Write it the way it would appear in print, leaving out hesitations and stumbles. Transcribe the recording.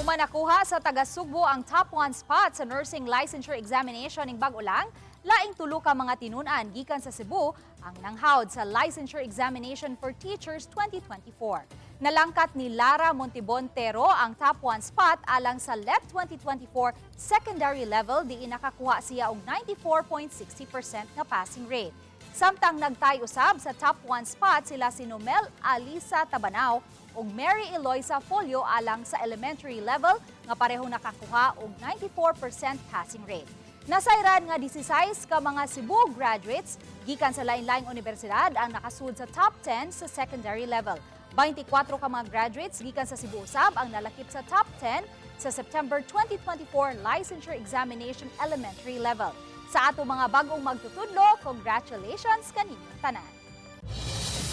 Human nakuha sa taga Sugbo ang top 1 spot sa nursing licensure examination ning bag-o lang, laing tulo ka mga tinun-an gikan sa Cebu ang nanghawd sa licensure examination for teachers 2024. Nalangkat ni Lara Montibontero ang top 1 spot alang sa LET 2024 secondary level, diin nakakuha siya og 94.60% nga passing rate. Samtang nagtay usab sa top 1 spot sila si Nomel Alisa Tabanao ug Mary Eloisa Folio alang sa elementary level nga parehong nakakuha og 94% passing rate. Nasayran nga 16 ka mga Cebu graduates gikan sa lain-laing universidad ang nakasud sa top 10 sa secondary level. 24 ka mga graduates gikan sa Cebu usab ang nalakip sa top 10 sa September 2024 licensure examination elementary level. Sa ato mga bagong magtutudlo, congratulations kaninyong tanan.